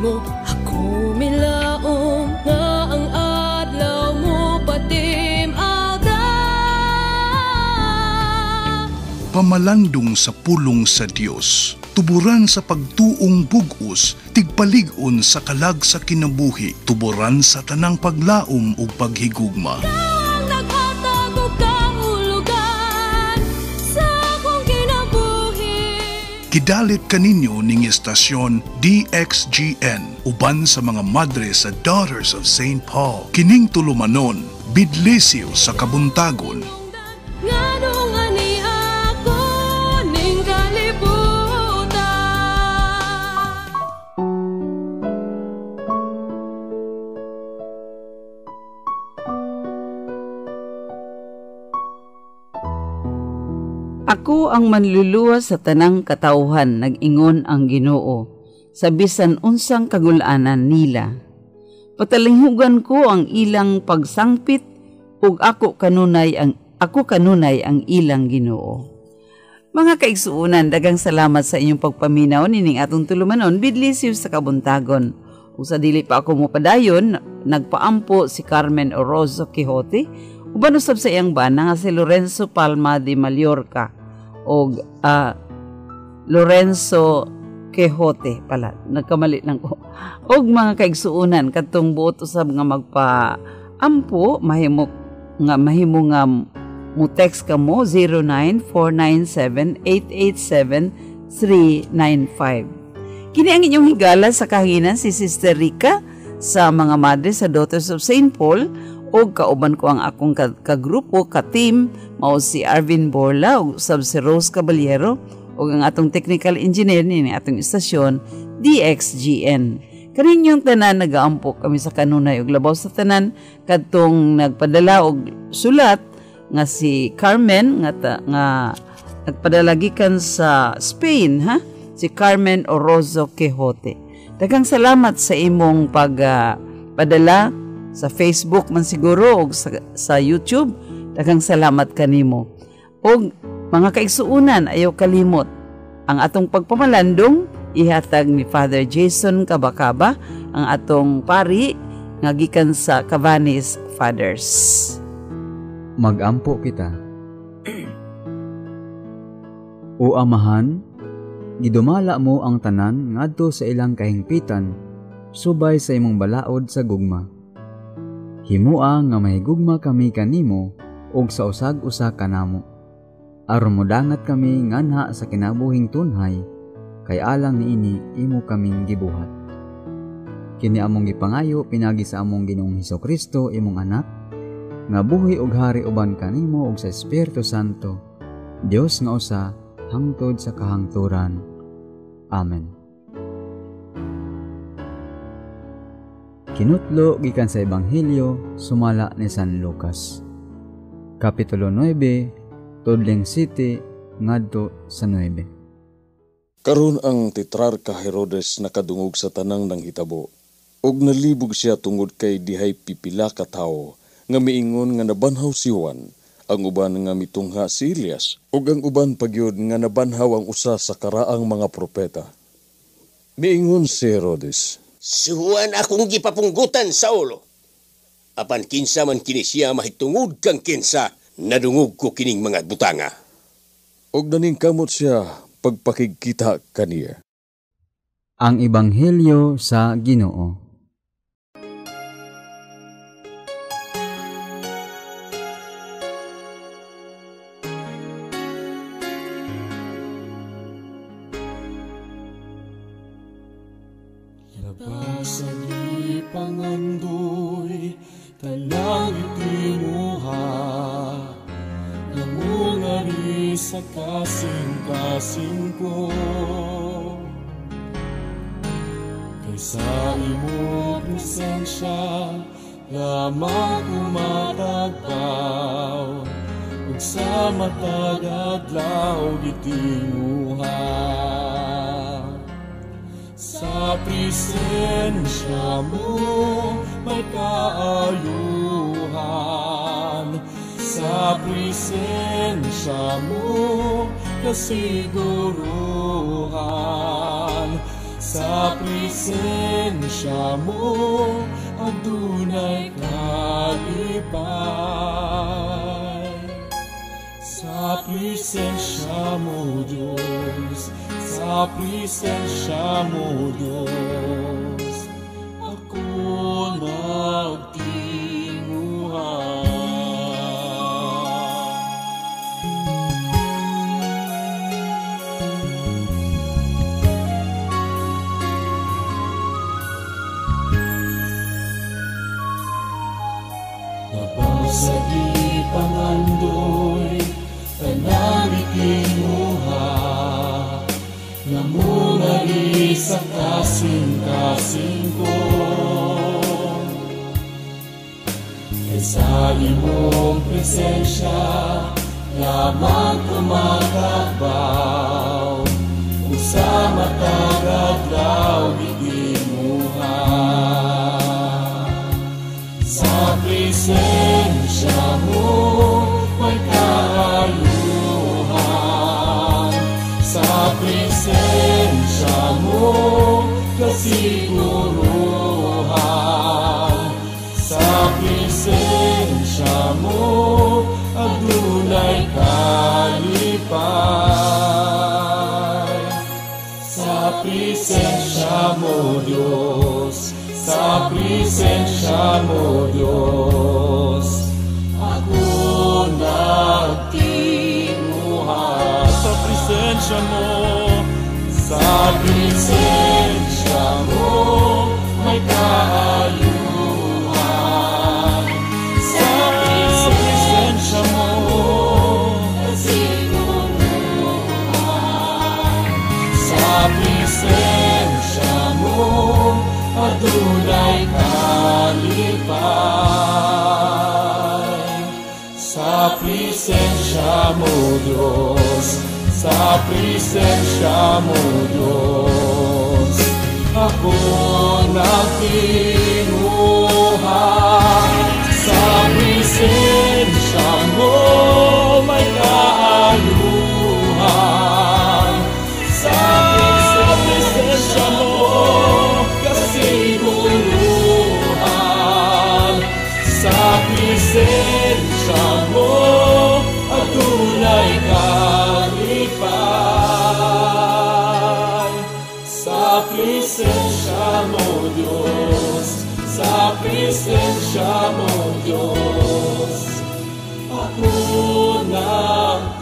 nimo. Ako milaom nga ang adlaw mo patim-ada. Pamalandong sa pulong sa Dios, tuburan sa pagtuong bug-os, tigpalig-on sa kalag sa kinabuhi, tuburan sa tanang paglaom ug paghigugma. Ikaw ang naghatag og kahulugan sa akong kinabuhi. Gidalit kaninyo ning estasyon DXGN uban sa mga madre sa Daughters of St. Paul. Kining tulumanon, bidlisiw sa kabuntagon. Nganong ani ako ning kalibutan. Ako ang manluluwas sa tanang katawhan, nag-ingon ang Ginoo, sa bisan unsang kagulanan nila. Patalinghugan ko ang ilang pagsangpit ug ako kanunay ang ilang Ginoo. Mga kaigsuonan, daghang salamat sa inyong pagpaminaw nining atong tulumanon bidlisiw sa kabuntagon. Ug sa dili pa ako mopadayon, nagpaampo si Carmen Orozo Quixote uban usab sa iyang bana nga si Lorenzo Palma de Mallorca og Lorenzo Quixote pala, nagkamali lang ko. Og mga kaigsuonan, kadtong buot usab nga magpaampo, mahimo nga mo text ka mo 09497887-395. Kini ang inyong higala sa kahanginan, si Sister Rica sa mga madre sa Daughters of St. Paul, og kauban ko ang akong kagrupo, ka-team, mao si Arvin Borla ug usab si Rose Caballero ug ang atong technical engineer niini atong istasyon DXGN. Kaninyong tanan nagaampo kami sa kanunay ug labaw sa tanan kadtong nagpadala og sulat nga si Carmen nga nagpadala gikan sa Spain, ha? Si Carmen Orozo Quixote. Daghang salamat sa imong pagpadala sa Facebook man siguro og sa YouTube. Daghang salamat kanimo. Og mga kaigsuonan, ayaw kalimot ang atong pagpamalandong ihatag ni Father Jason Kabakaba, ang atong pari nga gikan sa Cavanis Fathers. Magampo kita. O Amahan, gidumala mo ang tanan ngadto sa ilang kahingpitan, subay sa imong balaod sa gugma. Himua nga mahigugma kami kanimo ug sa usag-usa kanamo. Aron modangat kami nganha sa kinabuhing tunhay, kay alang niini imo kaming gibuhat. Kini among gipangayo pinagi sa among Ginoong Hesukristo imong anak, nga buhi ug hari uban kanimo ug sa Espiritu Santo, Dios nga usa hangtod sa kahangturan. Amen. Kinutlo gikan sa Ebanghelyo sumala ni San Lucas. Kapitulo 9, tudling 7 ngadto sa 9. Karon ang tetrarka Herodes nakadungog sa tanang nanghitabo, ug nalibog siya tungod kay dihay pipila ka tawo nga miingon nga nabanhaw si Juan, ang uban nga mitungha si Elias, ug ang uban pagyud nga nabanhaw ang usa sa karaang mga propeta. Miingon si Herodes, Si Juan akong gipapunggutan sa ulo. Apan kinsa man kini siya mahitungod kang kinsa, nadungog ko kining mga butanga. Ug naningkamot siya pagpakigkita kaniya. Ang Ebanghelyo sa Ginoo. Sa kasing-kasing ko, kaysa imo presensya lamang kumatagbaw, ug sa matag adlaw gitinguha. Sa presensya mo may kaayuhan, sa presensya mo kasiguruhan, sa Sa presensya mo adunay kalipay. Sa presensya mo, Diyos, sa presensya mo, Diyos, ako nagtinguha. Sa gipangandoy, tanang itinguha, nga mungari sa kasing-kasing ko. Kay sa imong presensya, lamang kumakagbaw, ug sa matag adlaw gitinguha. Sa presensya mo may kaayuhan, sa presensya mo kasiguruhan, sa presensya mo adunay kalipay. Sa presensya mo, Diyos, sa presensya mo, Diyos, ako nagtinguha. Sa presensya mo, sa presensya mo, may kaayuhan. Sa presensya mo, kasiguruhan. Sa presensya mo, adunay kalipay. Sa presensya mo, Diyos, sa presensya mo, Diyos, ako nagtinguha. Sa presensya mo may kaayuhan, sa presensya mo kasiguruhan, sa presensya mo adunay kalipay. Sa presensya mo, Diyos, sa presensya mo, Diyos, ako nagtinguha.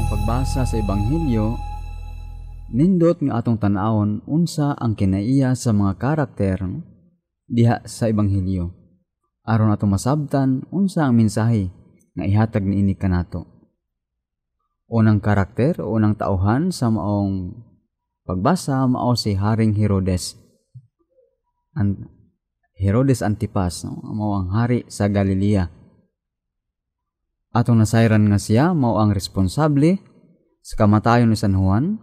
Pagbasa sa Ebanghelyo, nindot nga atong tan-awon unsa ang kinaiya sa mga karakter diha sa Ebanghelyo, aron atong masabtan unsa ang mensahe nga ihatag niini kanato. Unang karakter o unang tauhan sa maong pagbasa mao si Haring Herodes. Herodes Antipas, no? Mao ang hari sa Galilea. Atong nasayran nga siya mao ang responsable sa kamatayon ni San Juan,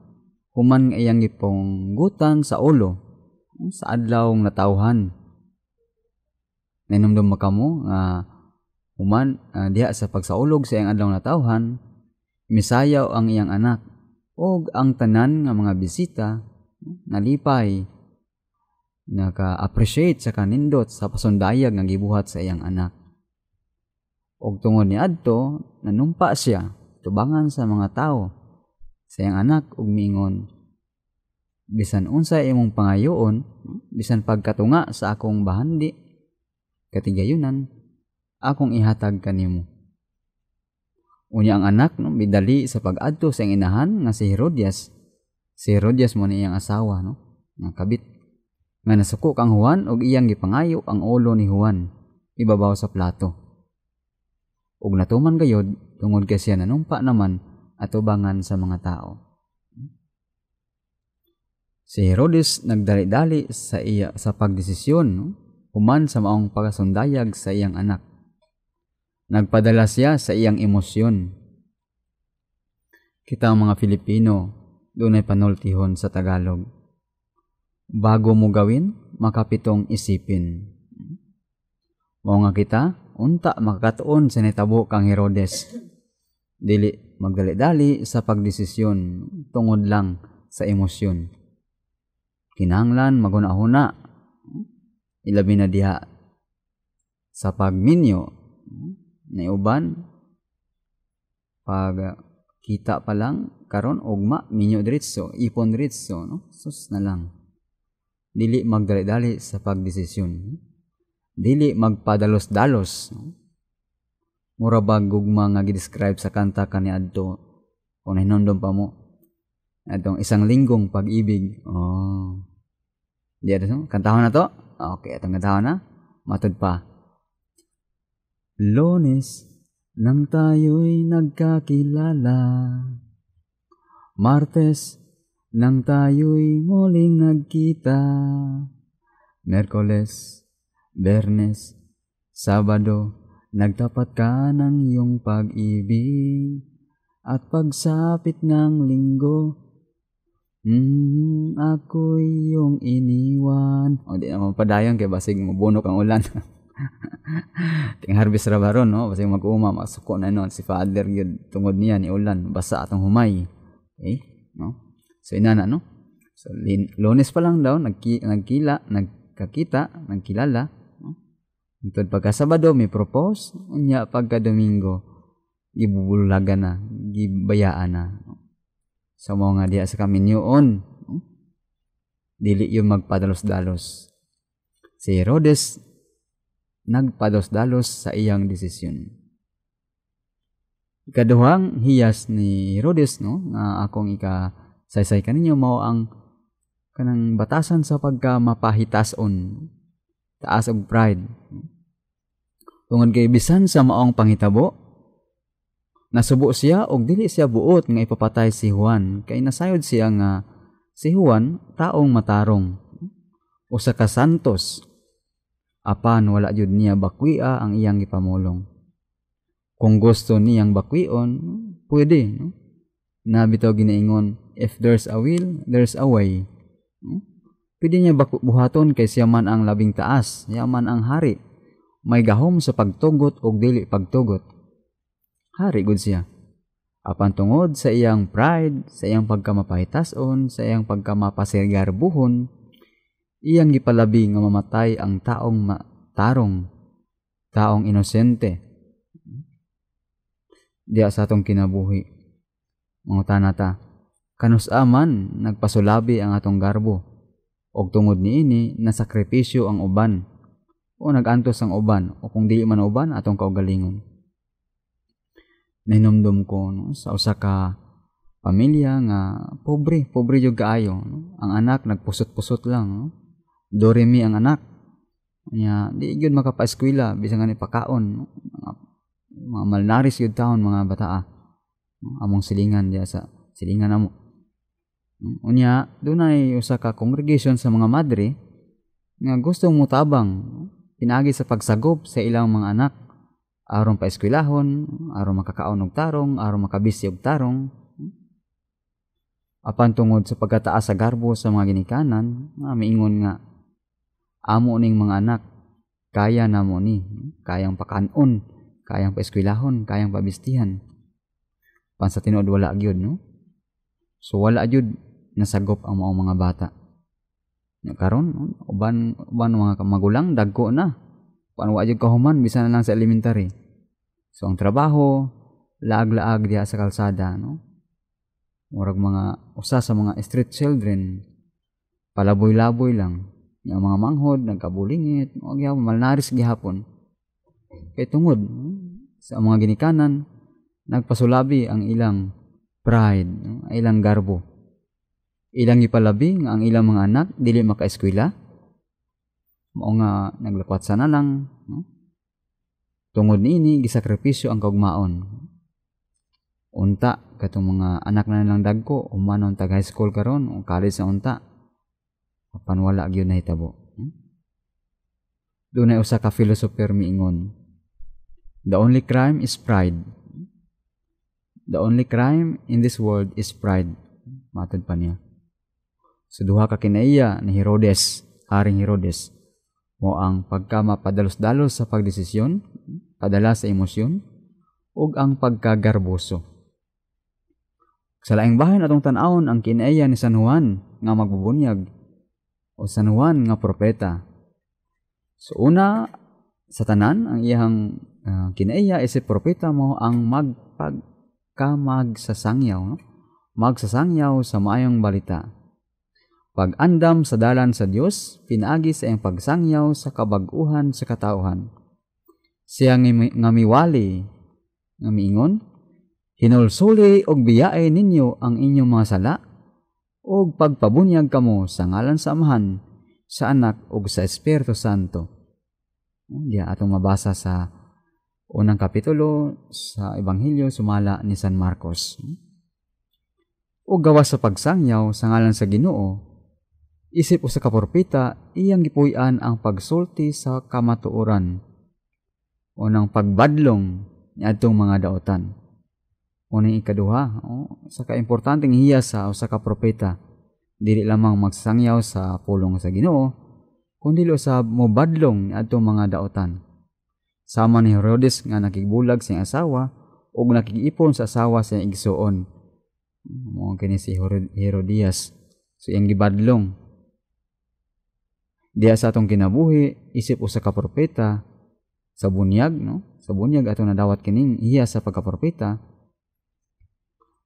human nga iyang gipunggutan sa ulo sa adlaw nga natawhan. Nainumdum ba kamo nga human diha sa pagsaulog sa iyang adlaw natawhan, misayaw ang iyang anak og ang tanan nga mga bisita nalipay, naka-appreciate sa kanindot sa pasundayag nga gibuhat sa iyang anak. Og tungod niadto, nanumpa siya tubangan sa mga tawo sa iyang anak ug miingon, bisan unsa imong pangayoon, bisan pagkatunga sa akong bahandi katigayunan, akong ihatag kanimo. Unya ang anak, no, midali sa pag-adto sa iyang inahan nga si Herodias. Si Herodias mo ni iyang asawa, no, nga kabit, nga nasuko kang Juan ug iyang gipangayo ang ulo ni Juan ibabaw sa plato. Ug natuman gayod tungod kay siya nanumpa naman atubangan sa mga tao. Si Herodes nagdali-dali sa iya sa pagdesisyon, no, human sa maong pagkasundayag sa iyang anak. Nagpadala siya sa iyang emosyon. Kita ang mga Filipino dunay panultihon sa Tagalog. Bago mo gawin, makapitong isipin. Mao nga kita, unta makakatuon sa nitabo kang Herodes. Dili magdali-dali sa pagdesisyon tungod lang sa emosyon. Kinahanglan maghuna-huna, ilabi na diha sa pagminyo na uban pag kita pa lang karon, ugma minyo diretso, ipon diretso, no? Sus na lang, dili magdali-dali sa pagdesisyon, dili magpadalos-dalos, no? Mura bag gugma nga gi-describe sa kanta kaniadto, kung nahinumdom pa mo atong Isang Linggong Pag-ibig. Oh, di ato kantahon na to. Okay, atong kantahon na. Matud pa: Lunes nang tayo'y nagkakilala, Martes nang tayo'y muling nagkita, Miyerkules, Biyernes, Sabado, nagtapat ka ng iyong pag-ibig, at pagsapit ng Linggo, ako'y iyong iniwan. O, di naman padayon kay basig mabunok ang ulan. Ting harvest ra baron, no? Basig mag-uma, masuko na nun si Father gyud tungod niya ni ulan, basa atong humay. Okay, no? So inana, no? So Lunes pa lang daw nagkila, nagkakita, nagkilala, no? Hangtod pagka Sabado may propose, unya pagka Domingo gibubulagan na, gibayaan na, no? Sa so, mga diha sa kaminyoon, no? Dili yung magpadalos-dalos. Si Herodes nagpados-dalos sa iyang desisyon. Ikaduhang hiyas ni Herodes, no, nga akong ika saysay kaninyo, mao ang kanang batasan sa pagka mapahitason, taas og pride. Tungod kay bisan sa maong panghitabo, nasubo siya og dili siya buot nga ipapatay si Juan, kay nasayod siya nga si Juan taong matarong, usa ka santos. Apan wala jud niya bakwia ang iyang gipamulong. Kung gusto niyang bakwion, pwede, no? Na bitaw ginaingon, if there's a will, there's a way. No? Pwede niya buhaton kay siya man ang labing taas, siya man ang hari. May gahom sa pagtugot og dili pagtugot. Hari gud siya. Apan tungod sa iyang pride, sa iyang pagkamapahitason, sa iyang pagkamapasirgarbuhon, iyang gipalabi nga mamatay ang taong matarong, taong inosente. Diya sa atong kinabuhi, mangutana ta, kanus-a man nagpasulabi ang atong garbo, og tungod niini nasakripisyo ang uban, o nagantos ang uban, o kung dili man uban, atong kaugalingon. Nahinumdum ko, no, sa usa ka pamilya nga pobre, pobre jud kaayo, no? Ang anak nagpusot-pusot lang, no? Doremi ang anak. Nya di gyud makapaeskwela bisan nga ni pakaon, no? Mga malnaris gyud taon mga bataa, no? Among silingan diya sa silingan namo. Unya dunay usa ka congregation sa mga madre nga gusto motabang, no? Pinaagi sa pagsagop sa ilang mga anak aron paeskwelahon, aron makakaon og tarong, aron makabisi og tarong. Apan tungod sa pagkataas sa garbo sa mga ginikanan, nga miingon nga amo ning mga anak, kaya namo ni, kayang pakanon, kayang paeskwelahon, kayang pabistihan. Pan sa tinuod wala gyud, no? So wala gyud nasagop ang maong mga bata. Nya karon, no, uban uban mga magulang dagko na. Pan wa gyud kahuman bisan na lang sa elementary. So ang trabaho laag-laag diha sa kalsada, no? Murag mga usa sa mga street children, palaboy-laboy lang. Yung mga manghod, nagkabulingit, o gihapon, malnaris gihapon. Kay tungod sa mga ginikanan, nagpasulabi ang ilang pride, no? Ang ilang garbo. Ilang ipalabi nga ang ilang mga anak dili makaeskwela. Mao nga naglakwat sana lang, no? Tungod niini gisakripisyo ang kaugmaon. Unta katong mga anak na nilang dagko, humanon tag high school karon o college na unta. Apan wala gyud nahitabo. Dunay usa ka philosopher miingon, the only crime is pride. The only crime in this world is pride. Matod pa niya. So duha ka kinaiya ni Herodes, Haring Herodes, mo ang pagkamapadalos-dalos sa pagdesisyon, padala sa emosyon, ug ang pagkagarboso. Sa laing bahin, atong tan-awon ang kinaiya ni San Juan nga magbubunyag o San Juan nga propeta. So una sa tanan, ang iyang kinaiya isip propeta mo ang magpagkamagsasangyaw, no? Magsasangyaw sa maayong balita. Pag-andam sa dalan sa Dios, pinaagi sa iyang pagsangyaw sa kabag-uhan sa katawhan. Siya nga miwali, nga miingon, "Hinulsuli og biyae ninyo ang inyong mga sala, ug pagpabunyag kamo sa ngalan sa Amahan, sa Anak ug sa Espiritu Santo." Diya atong mabasa sa unang kapitulo sa Ebanghelyo sumala ni San Marcos. O gawas sa pagsangyaw sa ngalan sa Ginoo, isip usa ka propeta, iyang gipuy-an ang pagsulti sa kamatuoran o ng pagbadlong niadtong mga daotan. Uning ikaduha, sa kaimportanteng hiya sa usa ka propeta, dili lamang magsangyaw sa pulong sa Ginoo, kundi usab mobadlong niadtong mga daotan. Sama ni Herodes nga nakigbulag sa iyang asawa ug nakigipon sa asawa sa iyang igsuon. Mao kini si Herodias. So iyang gibadlong. Diha sa atong kinabuhi, isip usa ka propeta sa bunyag, no? Sa bunyag atong nadawat kining iya sa pagkapropeta.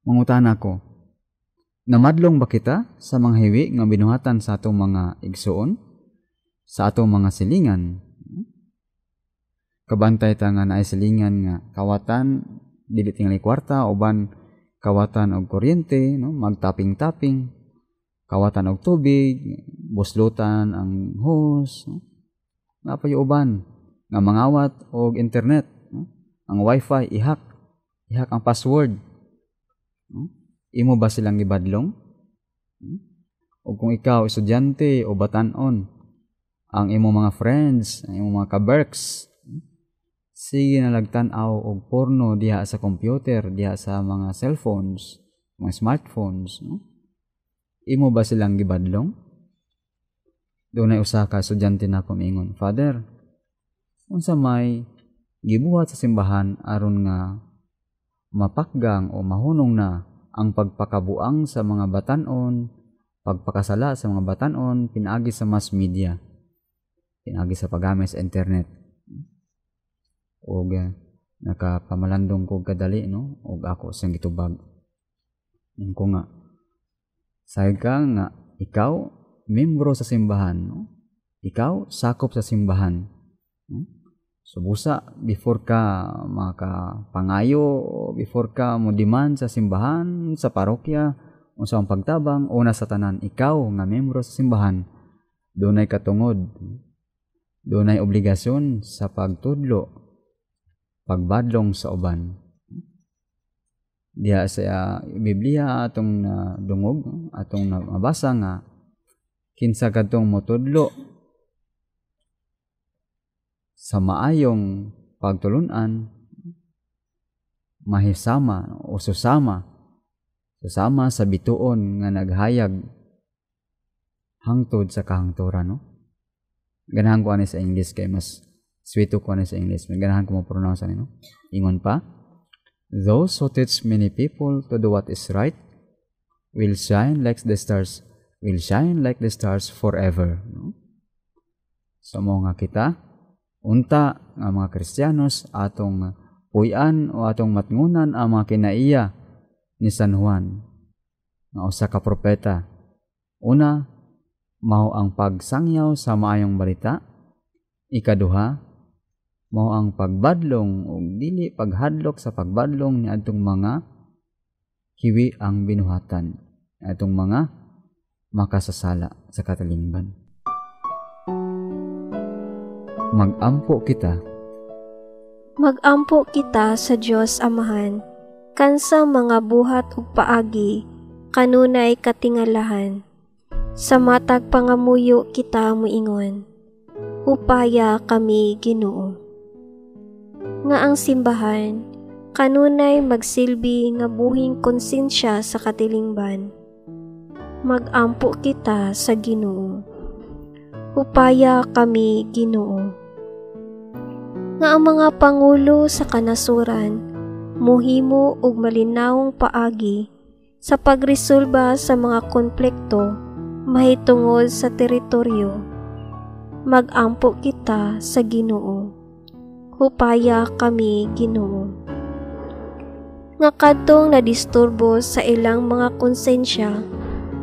Mangutana ko, namadlong ba kita sa mga hiwi nga binuhatan sa atong mga igsuon, sa atong mga silingan? Kabantay ta nga naay silingan nga kawatan dili tingali kwarta, uban kawatan og kuryente, no, magtaping-taping, kawatan og tubig, buslutan ang hose, no? Napay uban nga mangawat og internet, no? Ang wifi ihak, ihak ang password, no? Imo ba silang gibadlong? O kung ikaw estudyante o batan-on, ang imo mga friends, ang imo mga kaberks, sige na lagtan-aw og porno diha sa computer, diha sa mga cellphones, mga smartphones, no? Imo ba silang gibadlong? Dunay usa ka estudyante na kumingon, "Father, unsa may gibuhat sa simbahan aron nga mapakgang o mahunong na ang pagpakabuang sa mga batan-on, pagpakasala sa mga batan-on pinaagi sa mass media, pinaagi sa paggamit sa internet?" Og nakapamalandong ko kadali, no, og ako siyang gitubag. Ko nga, sayag ka nga ikaw membro sa simbahan, no? Ikaw sakop sa simbahan, no? So busa before ka makapangayo, before ka mo demand sa simbahan, sa parokya, unsa ang pagtabang, una sa tanan ikaw nga membro sa simbahan dunay katungod, dunay obligasyon sa pagtudlo, pagbadlong sa uban. Diha sa Biblia atong nadungog, atong nabasa nga kinsa kadtong motudlo sa maayong pagtulun-an mahisama o susama, susama sa bituon nga naghayag hangtod sa kahangturan, no? Ganahan ko ani sa English kay mas sweeto ko ani sa English. Ganahan ko mo-pronounce ani, no? Ingon pa, "Those who teach many people to do what is right will shine like the stars, will shine like the stars forever," no? So mo nga kita unta nga mga Kristiyanos atong puy-an o atong matngunan ang mga kinaiya ni San Juan nga usa ka propeta. Una, mao ang pagsangyaw sa maayong balita. Ikaduha, mao ang pagbadlong ug dili paghadlok sa pagbadlong niadtong mga hiwi ang binuhatan, atong mga makasasala sa katalingban. Magampo kita. Magampo kita sa Dios Amahan, kansa mga buhat ug paagi, kanunay katingalahan. Sa matag pangamuyo kita moingon, "Hupaya kami, Ginoo." Nga ang simbahan, kanunay magsilbi nga buhing konsensya sa katilingban. Magampo kita sa Ginoo. Hupaya kami, Ginoo. Nga ang mga pangulo sa kanasuran muhimo og malinawong paagi sa pagresolba sa mga konflikto mahitungod sa teritoryo. Magampo kita sa Ginoo. Hupaya kami, Ginoo. Nga kadtong nadisturbo sa ilang mga konsensya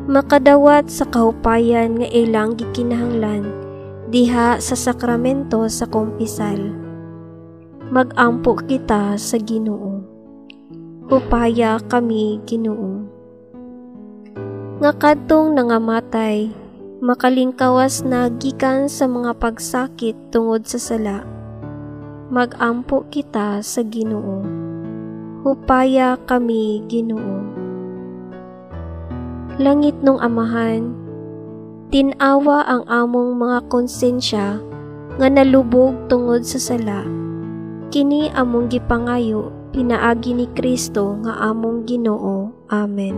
makadawat sa kahupayan nga ilang gikinahanglan diha sa sakramento sa kumpisal. Magampo kita sa Ginoo. Hupaya kami, Ginoo. Nga kadtong nangamatay makalingkawas na gikan sa mga pagsakit tungod sa sala. Magampo kita sa Ginoo. Hupaya kami, Ginoo. Langit nung Amahan, tin-awa ang among mga konsensya nga nalubog tungod sa sala. Kini among gipangayo pinaagi ni Kristo nga among Ginoo. Amen.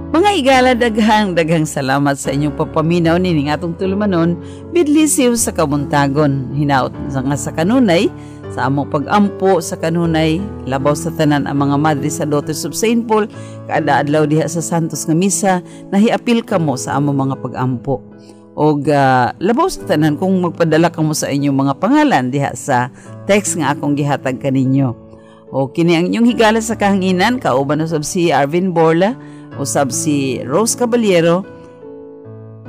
Mga igala, daghang daghang salamat sa inyong papaminaw nining atong tulumanon bidlisiw sa kabuntagon. Hinaot nga sa kanunay sa among pagampo sa kanunay labaw sa tanan ang mga madre sa Daughters of St. Paul kada adlaw diha sa Santos nga misa, nahiapil kamo sa among mga pagampo. Og labaw sa tanan kung magpadala kamo sa inyong mga pangalan diha sa text nga akong gihatag kaninyo. O kini ang inyong higala sa kahanginan, kauban usab si Arvin Borla, usab si Rose Caballero,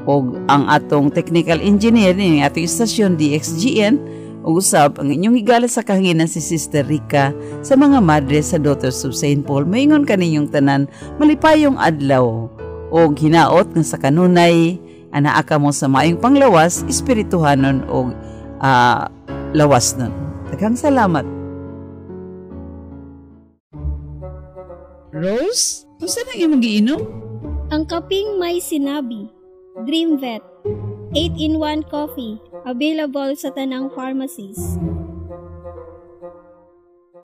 og ang atong technical engineer ni atong istasyon DXGN, ug usab ang inyong higala sa kahanginan si Sister Rica sa mga madre sa Daughters of St. Paul. Maingon kaninyong tanan, malipayong adlaw og hinaot nga sa kanunay anaa kamo sa maayong panglawas, espirituhanon og lawas nun. Daghang salamat. Rose, unsa nang imong giinom? Ang kaping may sinabi, Dream Vet, 8-in-1 coffee, available sa tanang pharmacies.